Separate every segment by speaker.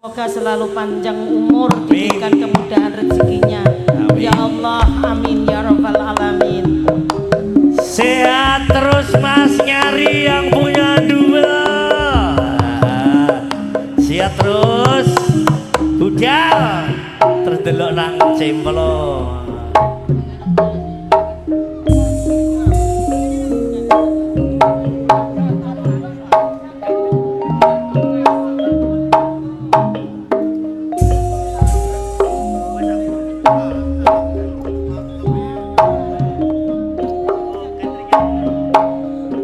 Speaker 1: Semoga selalu panjang umur, diberikan kemudahan rezekinya.
Speaker 2: Amin.
Speaker 1: Ya Allah, amin ya rabbal alamin.
Speaker 2: Sehat terus Mas Nyari yang punya dua. Sehat terus. Budal terus delok nang cemplo.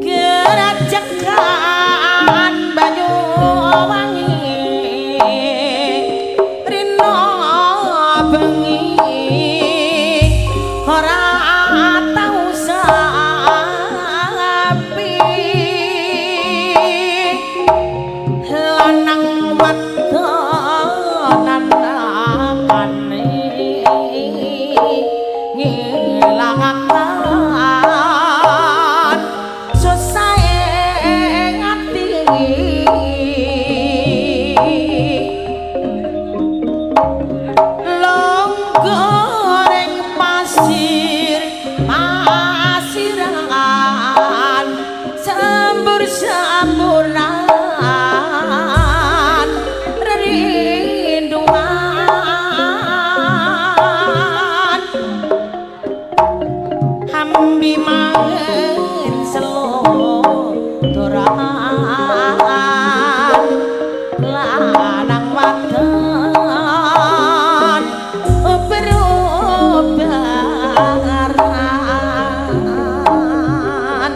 Speaker 1: Gerajekan Banyuwangi rino bengi ora tau sapi lanang wadon nandakane ngilangakan susahe ati longgoreng pasir pasiran sembur-semburan rinduan hambi mangen selodoran lanang wadon uber-uberan.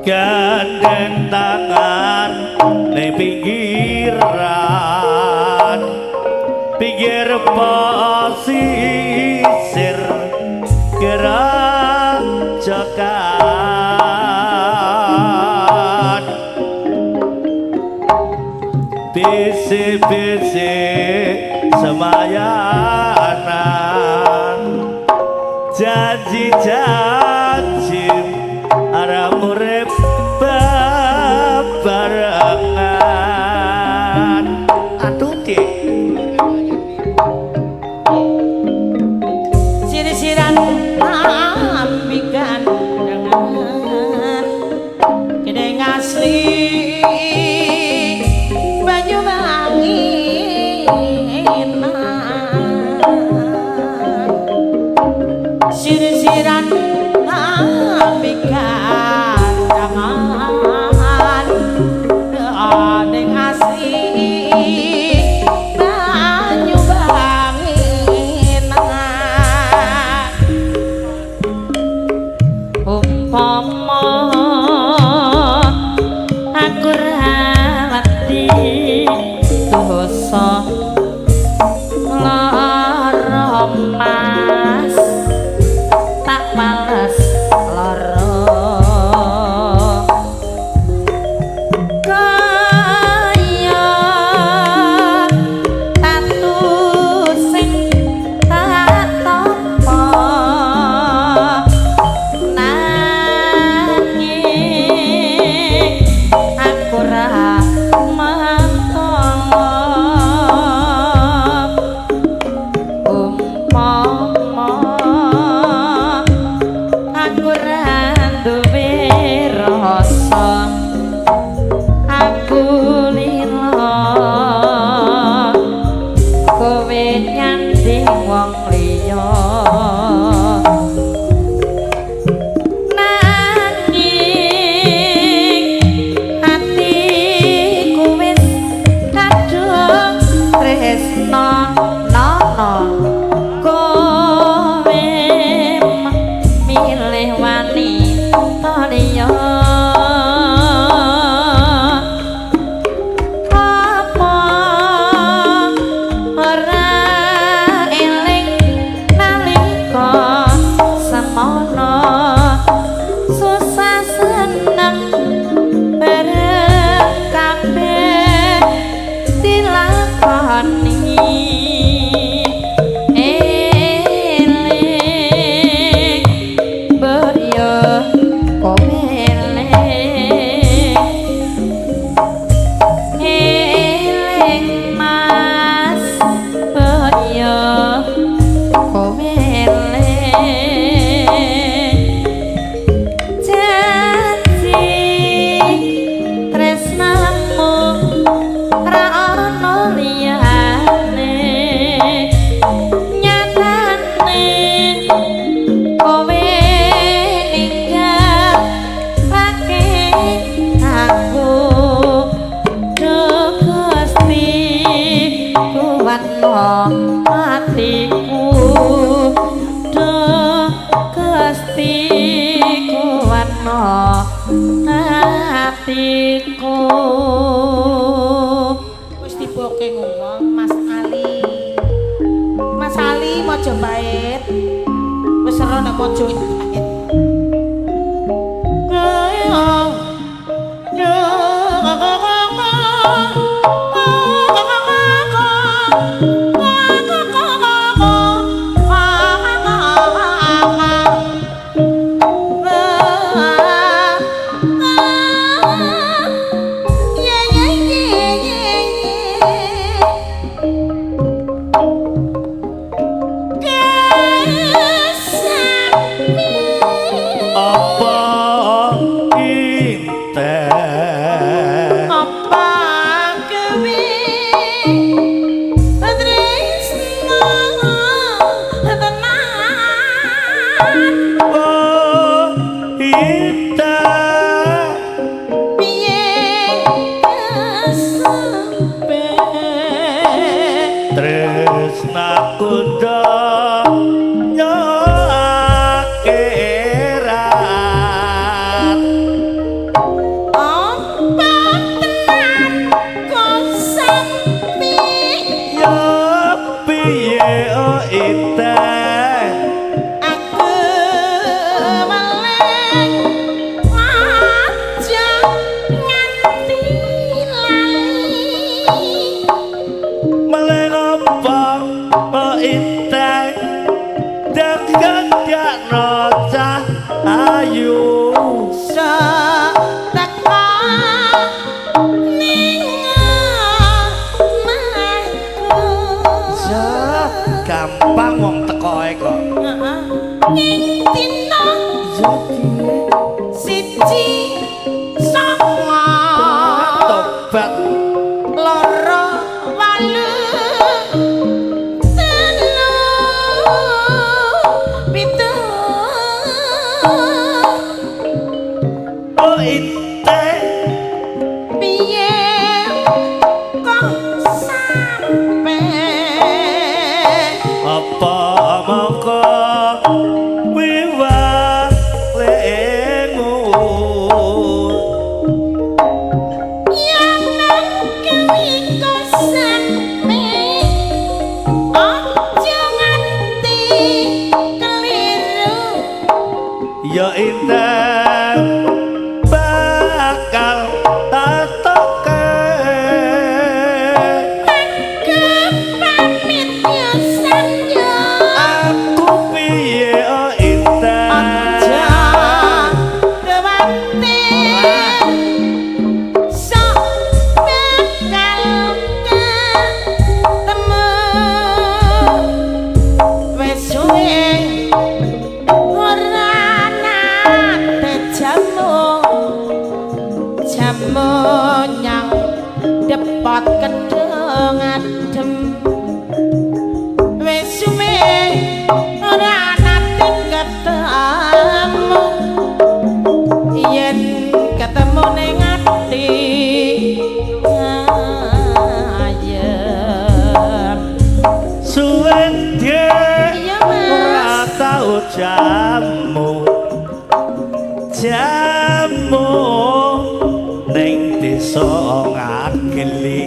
Speaker 2: Gandeng tangan ning pinggiran, pinggir pesisir gerajakan. Bisi-bisi semayanan, janji-janji arep urip bebarengan. Aduh dik.
Speaker 1: Sir-siran ambikan dengan gedeng asli Banyuwangi. Sir-siran ambikan dengan gedeng asli Banyuwangi. Umpama aku ra wedi dosa lara mas tak males lara kaya tatu sing tak tampa nanging aku ra mentolo. Umpama aku ra duwe rasa aku lila kowe nyanding wong liya nanging atiku wis kadung tresna nono kowe milih wanita liya. Apa ora eling nalika semono susah seneng bareng kabeh dilakoni. Tresno atiku duh Gusti kuwatno atiku.
Speaker 3: Wis diboke ngomong Mas Ali. Mas Ali Mojopahit. Wis ero nek Mojopahit.
Speaker 2: Apa inten
Speaker 3: Apa kewi tresno tenan
Speaker 2: Oh inten
Speaker 3: piye kesampe
Speaker 2: tresnaku donya akhirat.
Speaker 3: Apa tenan kok sampe
Speaker 2: Ya piye oh inten
Speaker 3: aku meleng aja nganti lali.
Speaker 2: Meleng apa oh inten deg-degno cah ayu.
Speaker 3: Seteka ning omahku.
Speaker 2: Ya gampang wong tekoe kok.
Speaker 3: Heeh. Ing dina siji songo
Speaker 2: Tobat.
Speaker 3: loro 8 3 7.
Speaker 2: Oh inten
Speaker 3: Piye kok sampe
Speaker 2: apa mongko wiwah lemu
Speaker 3: yang nang kewi kok sampe aja nganti keliru.
Speaker 2: Ya inten bakal tatoke.
Speaker 3: Aku pamit ya sanyo.
Speaker 2: Aku piye oh inten
Speaker 3: Aja kuwatir sok bakal ketemu. Wis suwe ora nate jamu jamu nyang depot kedung adem. Wis suwe ora nate ketemu yen ketemu ning ati ayem.
Speaker 2: Suwe dhek
Speaker 3: Iya, Mas.
Speaker 2: Ora tau jamu jamu ning desa ngageli.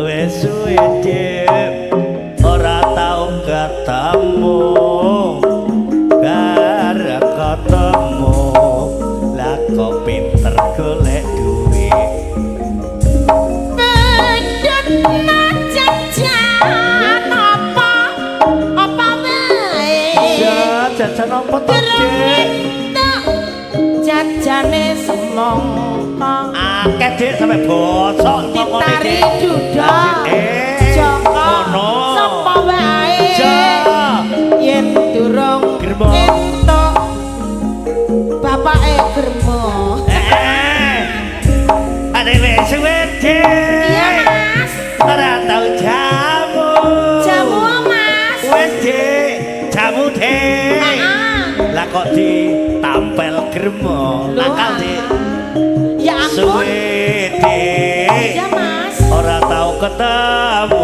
Speaker 2: Wis suwe dhek ora tau ketemu bar ketemu lah kok pinter golek duit.
Speaker 3: Pedhot jajan apa apa wae.
Speaker 2: Ya jajan apa to Dik?
Speaker 3: Entuk jajane semongko.
Speaker 2: Akeh Dik sampe bosok mongkone
Speaker 3: Ditari
Speaker 2: Dik.
Speaker 3: duda
Speaker 2: Eh,
Speaker 3: Joko
Speaker 2: ngono.
Speaker 3: sapa wae
Speaker 2: Ja.
Speaker 3: yen durung
Speaker 2: Germo.
Speaker 3: entuk bapake germo.
Speaker 2: Eh. Ade wis suwe Dik.
Speaker 3: Iya Mas.
Speaker 2: Ora tau jamu.
Speaker 3: Jamu Mas.
Speaker 2: Wis Dik, jamu Dik.
Speaker 3: Heeh.
Speaker 2: Lah kok ditampel germo.
Speaker 3: Loh,
Speaker 2: Nakal Dik.
Speaker 3: Ya ampun.
Speaker 2: Suwe Dik.
Speaker 3: Iya Mas.
Speaker 2: Ora tau ketemu.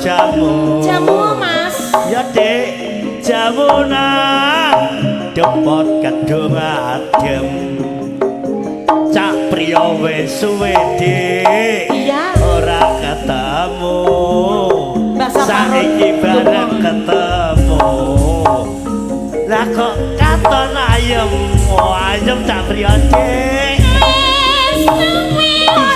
Speaker 2: jamu.
Speaker 3: Jamu, Mas.
Speaker 2: Ya, Dik, jamu nang depot kedung adem. Cak priya wis suwe, Dik.
Speaker 3: Iya.
Speaker 2: Ora ketemu.
Speaker 3: Mbak Saparun.
Speaker 2: Saiki bareng ketemu. Lah kok katon ayem, oh ayem cak priya, Dik.
Speaker 3: Wis suwe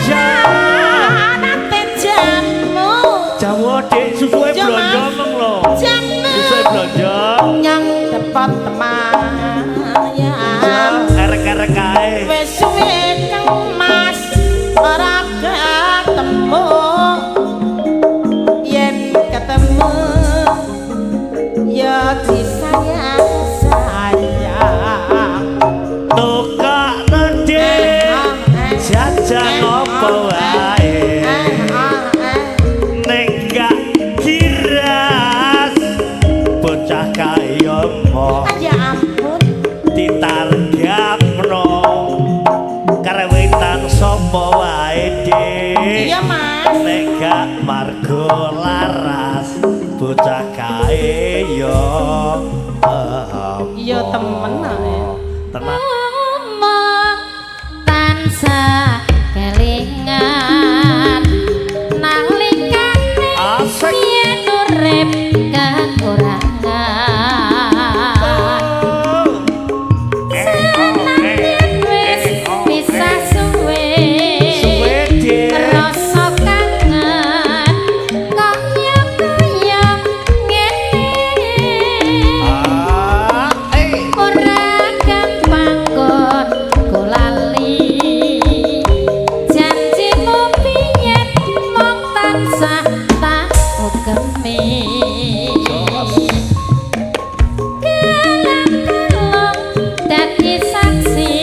Speaker 2: Iya.
Speaker 3: ora nate jamu.
Speaker 2: Jamu, Dik, susuke
Speaker 3: Iya, Mas.
Speaker 2: blonjo meng lho.
Speaker 3: Jamu.
Speaker 2: Susuke blonjo.
Speaker 3: Nyang depot temayan.
Speaker 2: Erek-erek kae.
Speaker 3: Wis suwe Kang Mas ora ketemu. Yen ketemu ya disayang sayang.
Speaker 2: Tukokno, Dik. Jajan apa wae. Nek gak kiras bocah kaya mo
Speaker 3: Ya ampun.
Speaker 2: Ditargapno karewetan sapa wae, Dik.
Speaker 3: Iya, Mas.
Speaker 2: Nek gak margo laras bocah kae yo
Speaker 1: Iya, temen, ae.
Speaker 2: Tenan.
Speaker 4: Ngomong tansah kelingan nalikane
Speaker 2: Asik.
Speaker 4: Yen urip kekurangan senadyan wis pisah suwe
Speaker 2: Suwe, Dik.
Speaker 4: Rasa kangen kaya kaya ngene.
Speaker 2: Ah, eh.
Speaker 4: Ora gampang kon lali janjimu biyen mung tansah tak ugemi. Gelang-gelung dadi saksi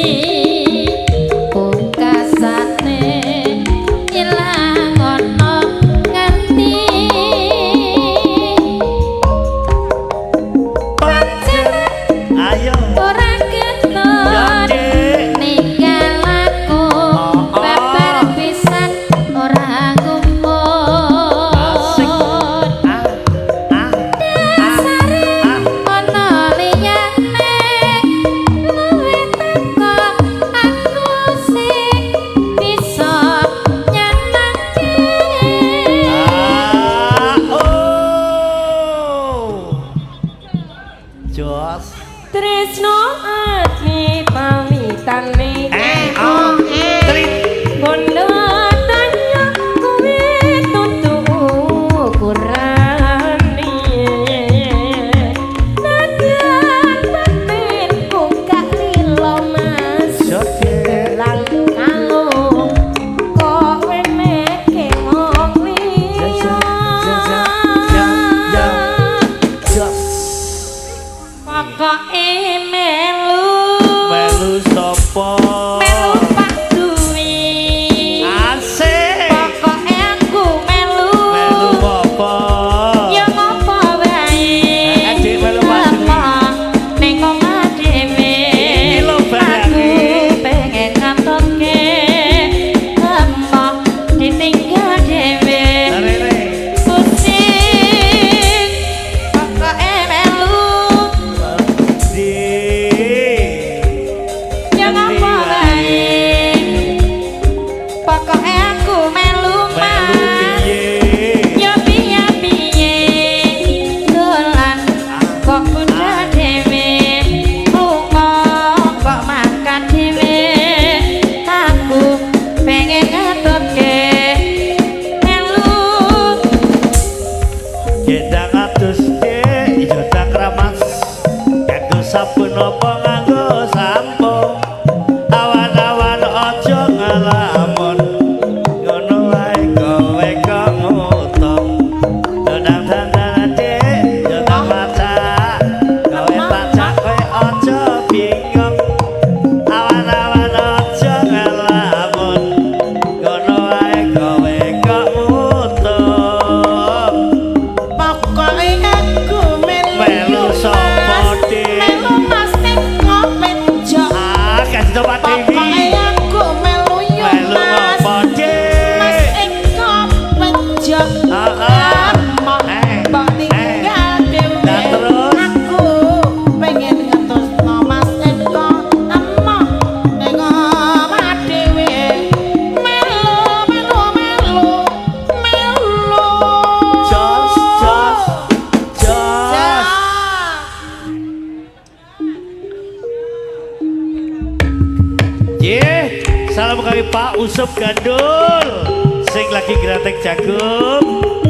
Speaker 4: pungkasane ilang ana ngendi.
Speaker 2: Pancen. Ayo.
Speaker 4: Ora
Speaker 2: Ya,
Speaker 4: getun
Speaker 2: Dik.
Speaker 4: Ninggal aku
Speaker 2: Oh, oh.
Speaker 4: babar pisan ora gumun.
Speaker 2: Asik. Ah, ah,
Speaker 4: Dasare
Speaker 2: ah.
Speaker 4: ana liyane luwih teko aku sing bisa nyenengke.
Speaker 2: Ah, oh. Jos.
Speaker 1: Tresno ati pamitane.
Speaker 2: Eh, oh, trit.
Speaker 1: Bondo tanya kuwi tutu ukurane. Nadyan batinku gak lilo, Mas.
Speaker 2: Jos, Dik.
Speaker 1: Gelang kalung kok weneke wong liya.
Speaker 2: Ya, ya, ya, ya. Jos.
Speaker 4: Pokoke melu.
Speaker 2: Melu sapa?
Speaker 4: Melu Pak Dwi.
Speaker 2: Asik.
Speaker 4: Pokoke aku melu.
Speaker 2: Melu apa?
Speaker 4: Ya ngopo wae.
Speaker 2: Eh, Dik, melu Pak Dwi.
Speaker 4: Ning omah dhewe.
Speaker 2: Iki lho
Speaker 4: Aku
Speaker 2: barange.
Speaker 4: pengen ngatokke emoh ditinggal dhewe.
Speaker 2: Rene.
Speaker 4: Pusing. Pokoke melu.
Speaker 2: Dik.
Speaker 4: Ya ngopo wae. Pokoke aku melu,
Speaker 2: Melu
Speaker 4: Mas.
Speaker 2: piye?
Speaker 4: Ya piye piye dolan kok budal dhewe lunga kok makan dhewe aku pengen ngetutke melu.
Speaker 2: Gendang adus, Dik, ya ndang kramas. Nganggo sabun apa nganggo sampo? Awan-awan aja ngelamun. Ngono wae kowe kok ngutang. Ndang dandan, Dik, ya ndang macak. Kowe pacak kowe aja bingung. Awan-awan aja ngelamun. Ngono wae kowe kok ngutang.
Speaker 3: Pokoke aku melu.
Speaker 2: Melu sapa,
Speaker 3: Mas.
Speaker 2: Dik?
Speaker 3: Melu
Speaker 2: Kangge Pak Usop Gandul sing lagi gratek jagung,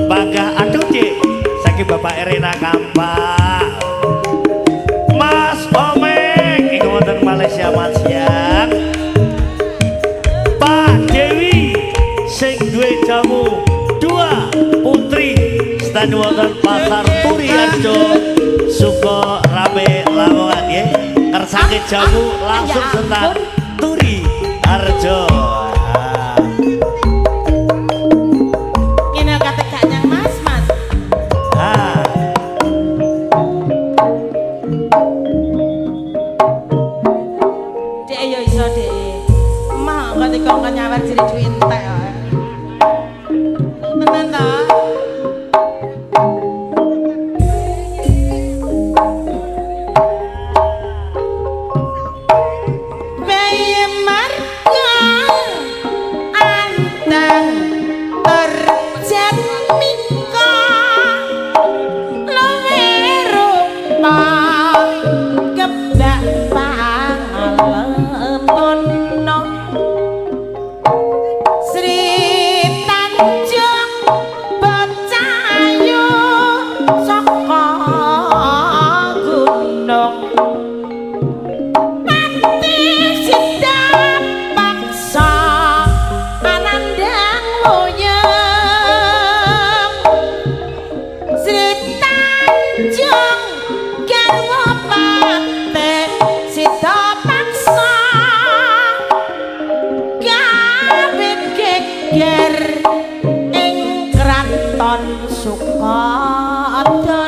Speaker 2: bangga aduh cik saking Bapak Erina Kampak. Mas Omeng iku wonten Malaysia Matsiang. Pak Dewi sing duwe jamu 2 putri stand wonten Pasar Turi Harjo Suko Rame Lamongan nggih. Kersake jamu langsung
Speaker 3: Ya
Speaker 2: setan
Speaker 3: ampun.
Speaker 2: Turi Harjo. Ah.
Speaker 3: Ngene kate gak nyang Mas, Mas.
Speaker 2: Ah.
Speaker 3: Dek ya iso dek. Mah kok dikongkon nyawer jere duwe entek kok. Tenan ta? Bayi marga anteng terjatmika luwe rupa kebak pangalepana Sri Tanjung Becayu saka gunung Pati sida paksa anandang wuyung Sri Tanjung garwa pate sida paksa gawe geger ing kraton Sukodana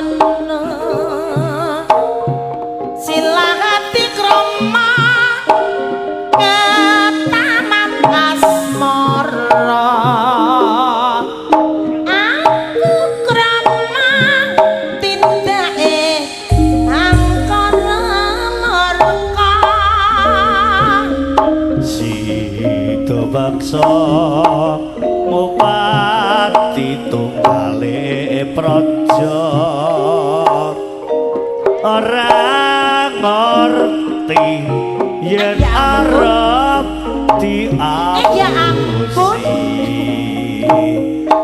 Speaker 3: Silahati krama ketaman asmara aku krama tindake angkara murka
Speaker 2: Sida baksa mupati tunggale praja ora ngerti yen
Speaker 3: Ya ampun.
Speaker 2: arep
Speaker 3: Ya ampun.
Speaker 2: diapusi.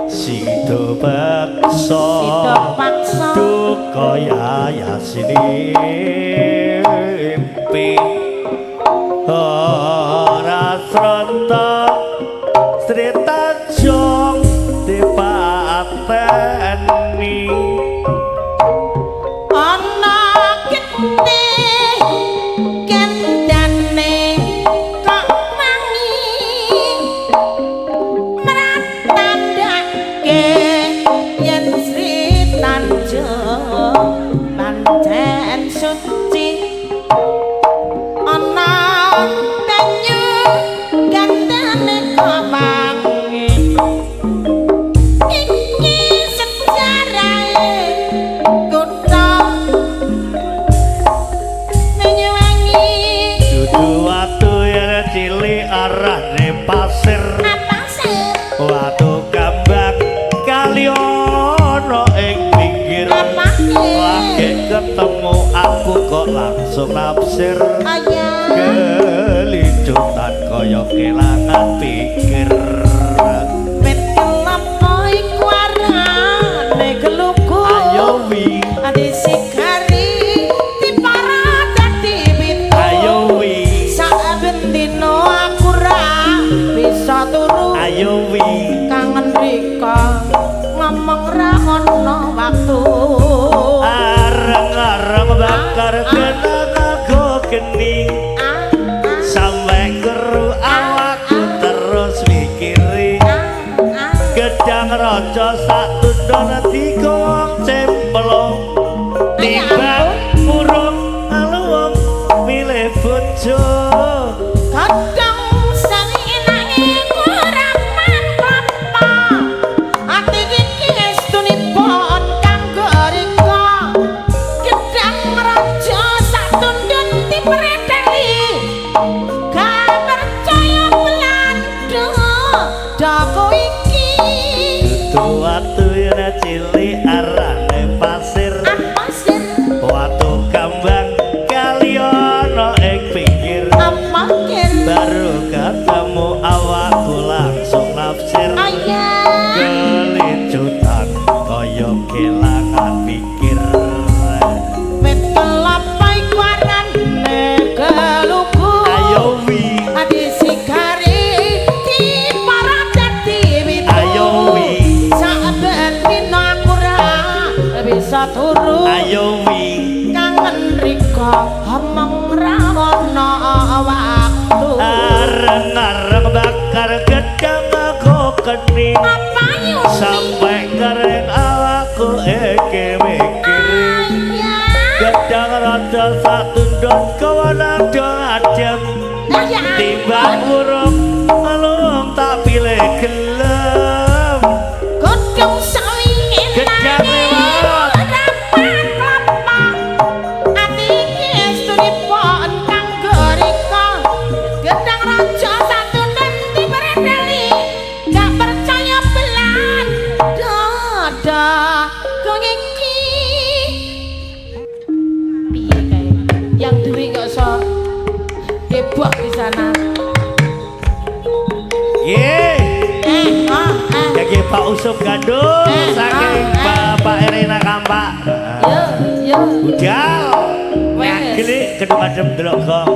Speaker 2: Sida baksa
Speaker 3: Sida paksa
Speaker 2: duka yayasini mimpi ora srata Sri Tanjung dipateni
Speaker 3: ana getih kendane kok wangi mratandhake yen Sri Tanjung pancen suci ana banyu gandane kok wangi iki sejarahe kutha Banyuwangi.
Speaker 2: Dudu watu yen cilik arahne pasir
Speaker 3: Apa sih?
Speaker 2: watu kambang kali ana ing pinggir
Speaker 3: Apa
Speaker 2: lagi ketemu aku kok langsung nafsir
Speaker 3: Ayah
Speaker 2: kelincutan kaya kelangan pikir
Speaker 3: wit kelapa iku arane gelugu
Speaker 2: ayo wi
Speaker 3: disikari dipara dadi pitu
Speaker 2: ayo wi
Speaker 3: saben dina aku ra bisa turu
Speaker 2: ayo wi
Speaker 3: kangen rika ngomong ra ono waktu
Speaker 2: areng-areng bakar kena nganggo geni
Speaker 3: Ah,
Speaker 2: sampe keru awakku terus mikiri
Speaker 3: ah, ah.
Speaker 2: gedang raja sak tundon digowong cemplung mikir.
Speaker 3: Wit kelapa iku arane keluku.
Speaker 2: Ayo wi,
Speaker 3: Disigari diparah dadi witu.
Speaker 2: Ayo wi.
Speaker 3: Saben dina aku ra bisa turu.
Speaker 2: Ayo wi.
Speaker 3: Kangen rika omong ra ono waktu.
Speaker 2: Areng-areng bakar gedang aku keni.
Speaker 3: Apa yuni?
Speaker 2: Sampai kering awakku iki mikir. Gedang raja satu don kawana do adem. Timbang urung alung tak pilih gelem.
Speaker 3: Godhong sawinge
Speaker 2: Gedang lewat.
Speaker 3: Rapat kelapa. Ati iki estunipun kanggo rika. Gedang raja satu dan diberendeli. Gak percaya belan dada kong iki. Piye kae? Yang duwe kok iso heboh di sana.
Speaker 2: Ye.
Speaker 3: Eh, ah, ah.
Speaker 2: Jadi Pak Usop Gandul saking Bapak Erina Kampak.
Speaker 3: Yo, yo.
Speaker 2: Budal.
Speaker 3: Wes.
Speaker 2: Gili gedung adem delok gong.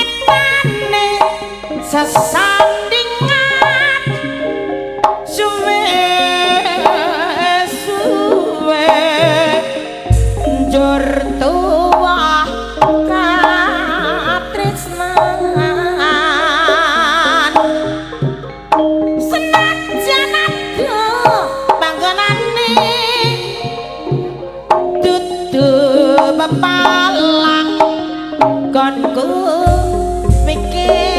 Speaker 3: Wiwitane sesandingan suwe suwe njur tuwa katresnan senajan adoh panggonane dudu pepalang konku mikirake.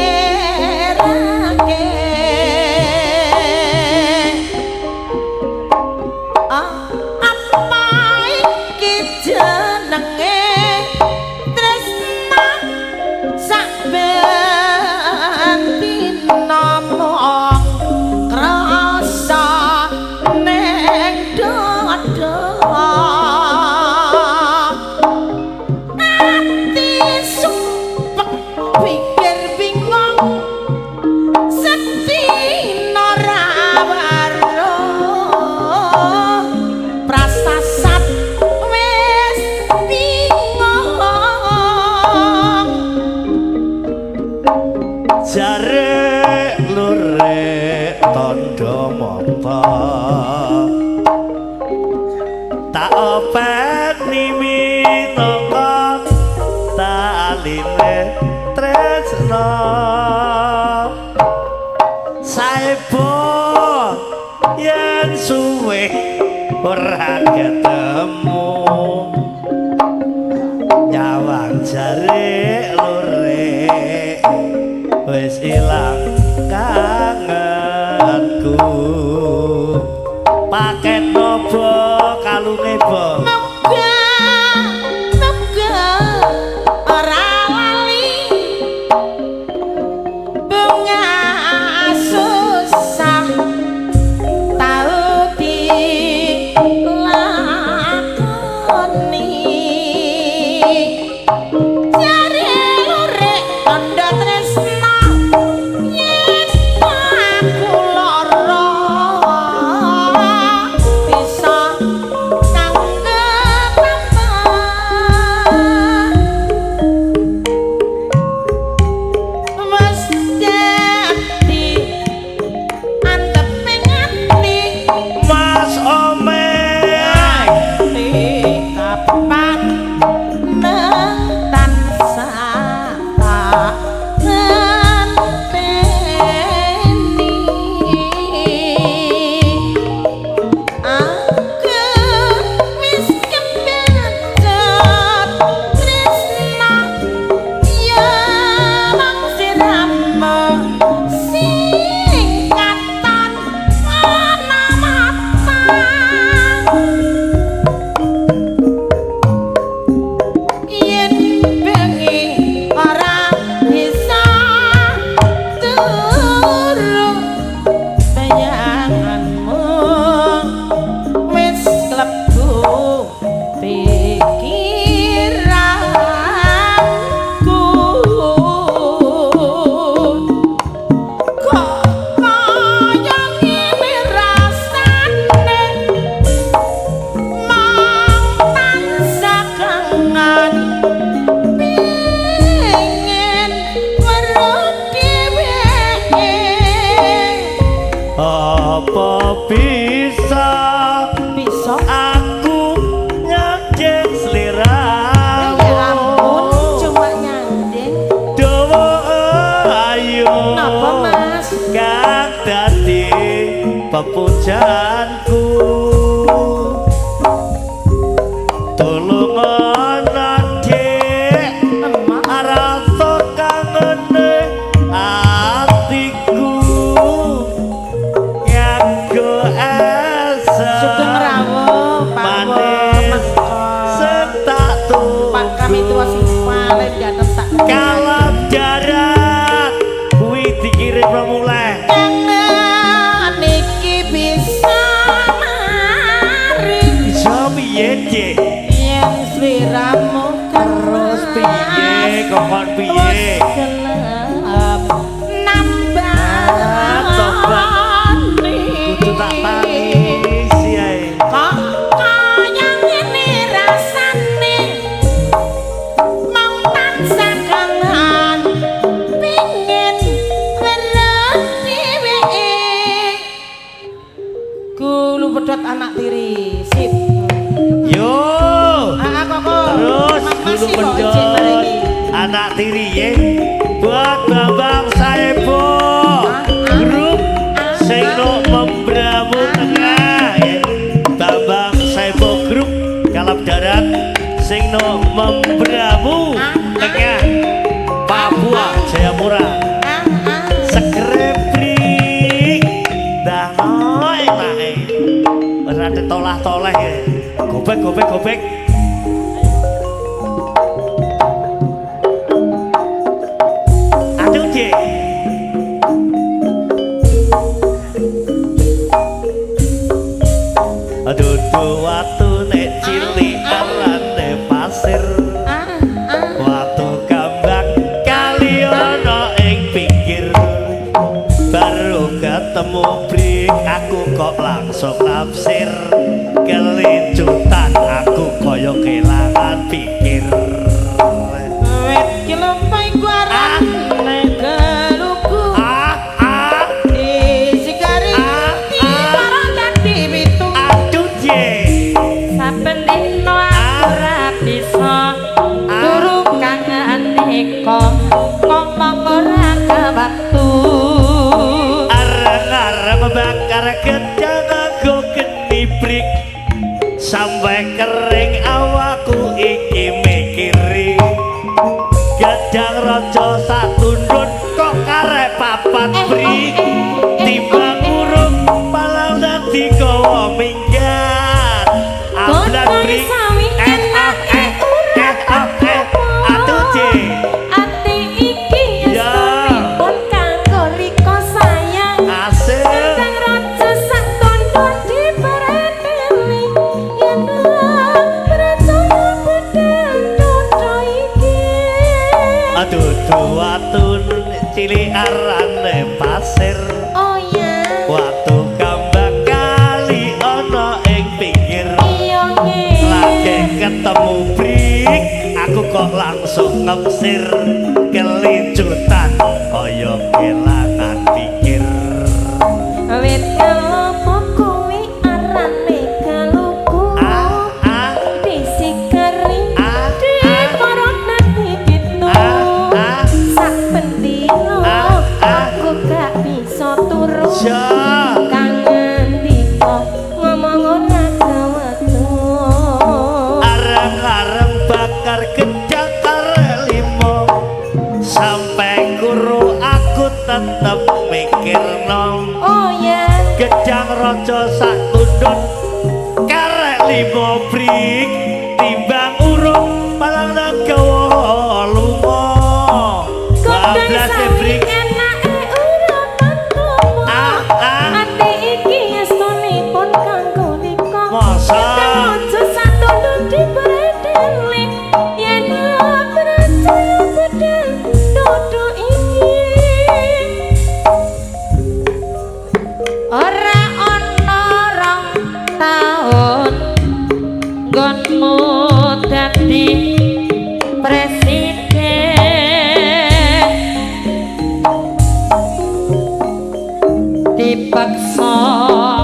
Speaker 3: Ah, apa iki jenenge tresna saben dina mung krasa ning dada. Ati sumpek pikir bingung sedina ra weruh prasasat wis bingung.
Speaker 2: Jare lure tondo mata tak openi minangka taline tresna. Saebo yen suwe ora ketemu nyawang jare lure wis ilang kangenku. Paket nopo kalunge bo.
Speaker 3: Moga moga ora lali bunga susah tau dilakoni. Jare lure tondo tresna yen aku lara bisa tanggep apa. Wes dadi anteping ati.
Speaker 2: Mas Omek
Speaker 3: Ati kapan nang tansah tak ngenteni. Aku wis kepencet tresna ya mung sirama sing katon ana mata.
Speaker 2: Bisa
Speaker 3: Bisa.
Speaker 2: aku nyanding sliramu.
Speaker 3: Ya ampun, cuma nyanding.
Speaker 2: Dawa ayo.
Speaker 3: Napa, Mas?
Speaker 2: Kang dadi pepujanku. Tulung ana Dik,
Speaker 3: Emak.
Speaker 2: rasa kangene atiku. Nganggo esa
Speaker 3: Sugeng rawuh, Pak
Speaker 2: manis sing tak
Speaker 3: Pak kami tua sing paling ganteng sak.
Speaker 2: Kalap darat kuwi dikirim mulai.
Speaker 3: Kangen iki bisa mari.
Speaker 2: Bisa piye, Dik?
Speaker 3: Yen sliramu
Speaker 2: Terus piye kokon piye?
Speaker 3: Wis gelem nambani.
Speaker 2: Tobat. Kudu tak tangisi ae.
Speaker 3: Kok kaya ngene rasane, mung tansah kangen, pingin weruh dheweke. Gulu pedhot anak tiri. Sip.
Speaker 2: Yo.
Speaker 3: Ah, kok.
Speaker 2: Terus
Speaker 3: Mas
Speaker 2: gulu
Speaker 3: masih kok
Speaker 2: pedhot
Speaker 3: ijik mriki.
Speaker 2: Anak tiri ye. Buat Bambang Saebo grup sing no Membramu Tengah ye. Bambang Saebo grup Kalap Darat sing no Membramu Tengah Papua Jayapura. Sekreprik dah enake. Ora ada tolah-toleh ya. Gobek gobek gobek. Aduh, Dik. Aduh, watu nek cilik arane pasir. Watu kambang kali ana ing pinggir. Baru ketemu brik aku kok langsung nafsir. Kelincutan aku kaya kelangan pikir.
Speaker 3: Wit ki lompai ku arane geluku.
Speaker 2: Ah ah
Speaker 3: Disikari
Speaker 2: Ah, ah.
Speaker 3: diparang dadi pitu.
Speaker 2: Aduh, Dik.
Speaker 4: Saben dina aku ora bisa turu kangen eko ngomong ora kewaktu.
Speaker 2: Areng-areng bakar gedang aku geni brik. Sampai kering awakku iki mikiri. Gedang raja satundun kok karek papat brik. Timbang urung palang dadi gawa minggat. Ablan brik. Eh ah eh eh ah eh. Aduh, Dik.
Speaker 4: Ati iki
Speaker 2: Ya.
Speaker 4: estunipun kanggo liko sayang.
Speaker 2: Asik.
Speaker 4: Gedang raja sak tondon dipereteli yen percaya pedang dodo iki.
Speaker 2: Aduh, watun cilik arane pasir.
Speaker 4: Oh ya.
Speaker 2: Watu kambang kali ana ing pinggir.
Speaker 4: Iya nggih.
Speaker 2: Lagi ketemu brik, aku kok langsung ngemsir. Kelincutan kaya kelangan pikir.
Speaker 4: Wit kelopo kuwi arane kaluku.
Speaker 2: Ah ah
Speaker 4: Disikari
Speaker 2: ah ah
Speaker 4: diporot dadi pitu.
Speaker 2: ah ah.
Speaker 4: Saben dina
Speaker 2: Ah, ah.
Speaker 4: aku gak bisa turu.
Speaker 2: Ja.
Speaker 4: Kangen dika ngomong ora kewektu.
Speaker 2: Areng-areng bakar gedang karek limo. Sampai guru aku tetep mikir nom.
Speaker 4: Oh ya.
Speaker 2: Gedang raja sak tundun karek limo brik. Timbang urung palang nagawa lunga.
Speaker 4: Godhong
Speaker 2: Bablas
Speaker 4: sawi
Speaker 2: brik.
Speaker 4: enake ora patomo.
Speaker 2: Ah ah.
Speaker 4: Ati iki estunipun kanggo nika.
Speaker 2: Masa?
Speaker 4: Gedang raja satundun dipereteli yen percaya pedang dodo iki. Ora ana rong taun nggonmu dadi presiden. Dipaksa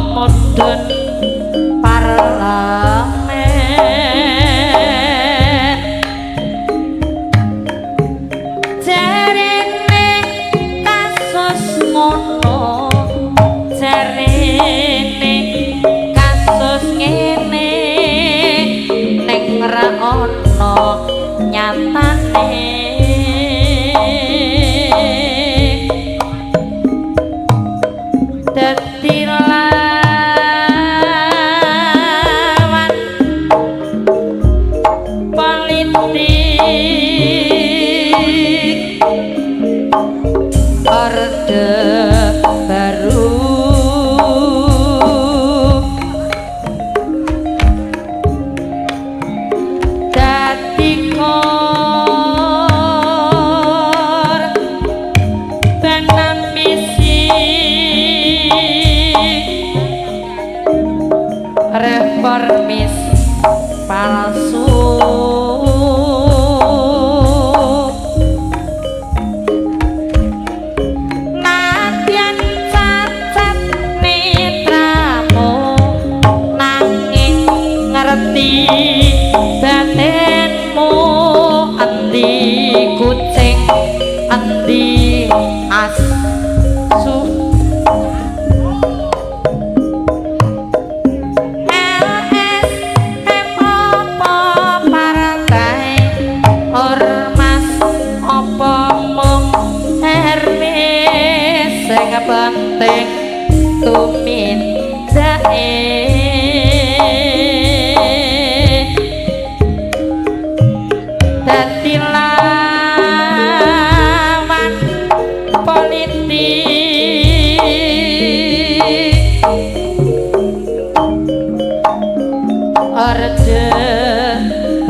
Speaker 4: mudhun
Speaker 1: mudhun parlemen. Jarene kasus ngono, jarene kasus ngene, ning ra ono nyatane. Dadi lawan politik Orde Baru, dadi korban ambisi reformis palsu. Nadyan cacat netramu nanging ngerti batinmu, endi kucing endi asu. LSM apa partai ormas apa mung Hermes, sing penting tumindake. Dadi lawan politik Orde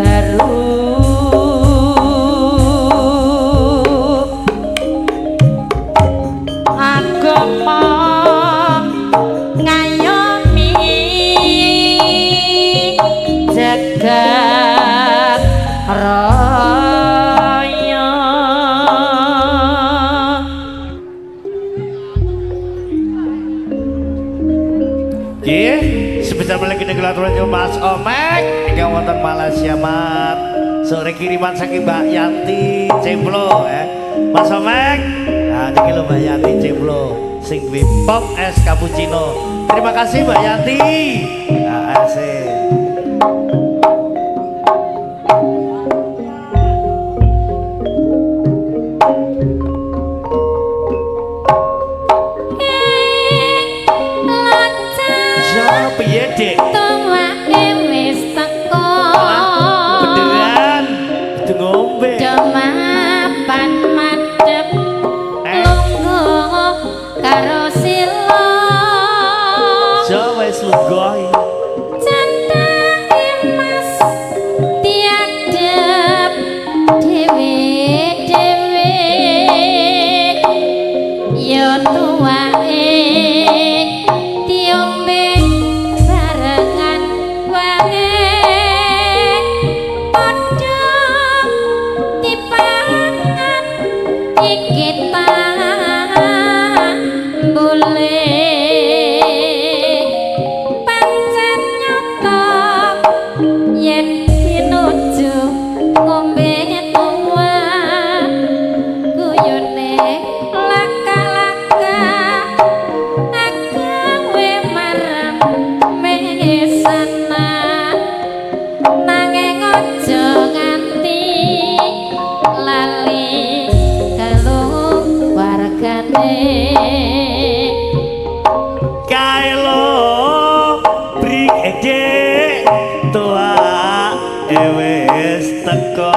Speaker 1: Baru, agama ngayomi jagat raya.
Speaker 2: Nggih, sebesar lagi kula aturaken Mas Omek ingkang wonten Malaysia Mat. Sore kiriman saking Mbak Yanti Cemplo Mas Omek. Nah niki lho Mbak Yanti Cemplo sing duwe pop es cappuccino. Terima kasih Mbak Yanti. Nah, asik. Ya piye, Dik?
Speaker 4: Tuwake wis teko.
Speaker 2: Beneran kudu ngombe.
Speaker 4: Mapan madhep lungguh karo sila.
Speaker 2: Ja wis lungguh.
Speaker 4: Candake Mas tiadep dhewe-dhewe. Ya tuwake diombe barengan wae. Padha dipangan iki tambule. Pancen nyata yen pinuju ngombe tuwak, guyone laka-laka agawe marem mesana. Nanging aja nganti lali keluargane.
Speaker 2: Kae lho brik Dik, tuwake wis teko.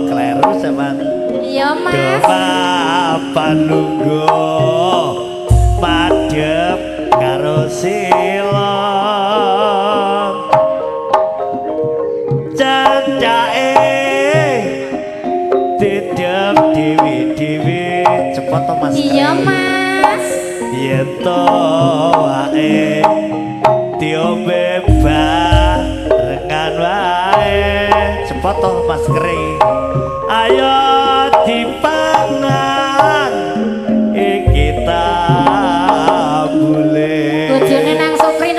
Speaker 2: Kleru sampean.
Speaker 4: Iya Mas.
Speaker 2: Papan lungguh madhep karo sila. Cacake didep dhewe-dhewe. Cepet to Mas.
Speaker 4: Iya Mas.
Speaker 2: Yen tuwake diombe barengan wae. Cepet to Mas Kri. Ayo dipangan iki tambule.
Speaker 4: Bojone nang Sukri.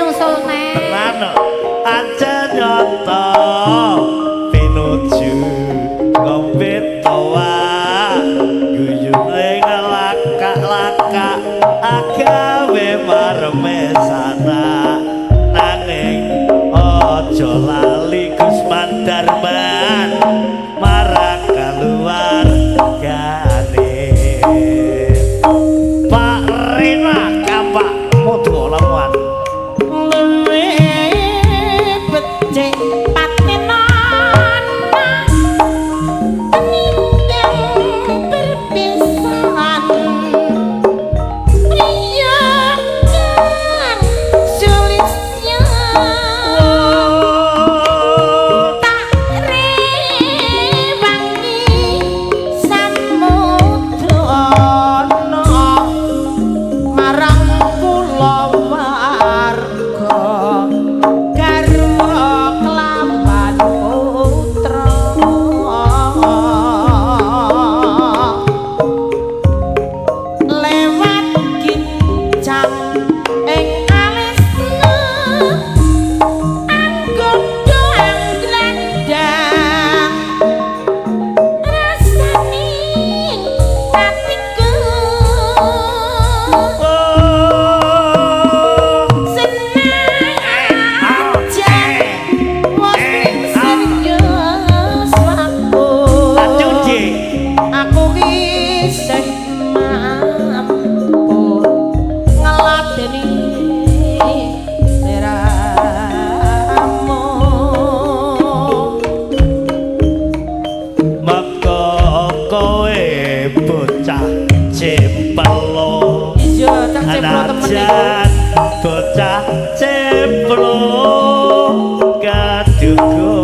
Speaker 2: Cemplung kaduga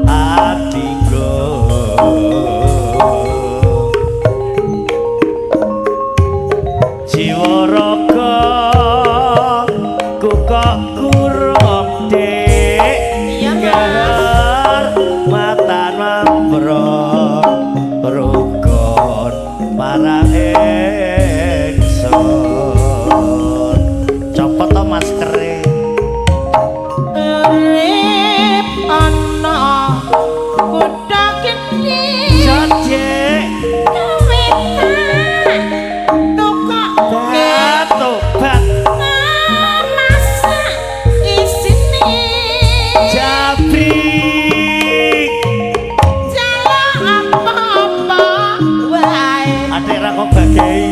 Speaker 2: atiga. Jiwa raga ku kok kurang, Dik.
Speaker 3: Iya, Mas.
Speaker 2: Matan mambrong rukun marang ingsun. Copot to maskere.
Speaker 3: Urip ana kutha gedhe.
Speaker 2: Jojek.
Speaker 4: Kawitan
Speaker 3: Tukokke
Speaker 2: tobat.
Speaker 4: Masak isine.
Speaker 2: Jabrik.
Speaker 3: Jaluk apa-apa wae.
Speaker 2: Adek ra kok bagai.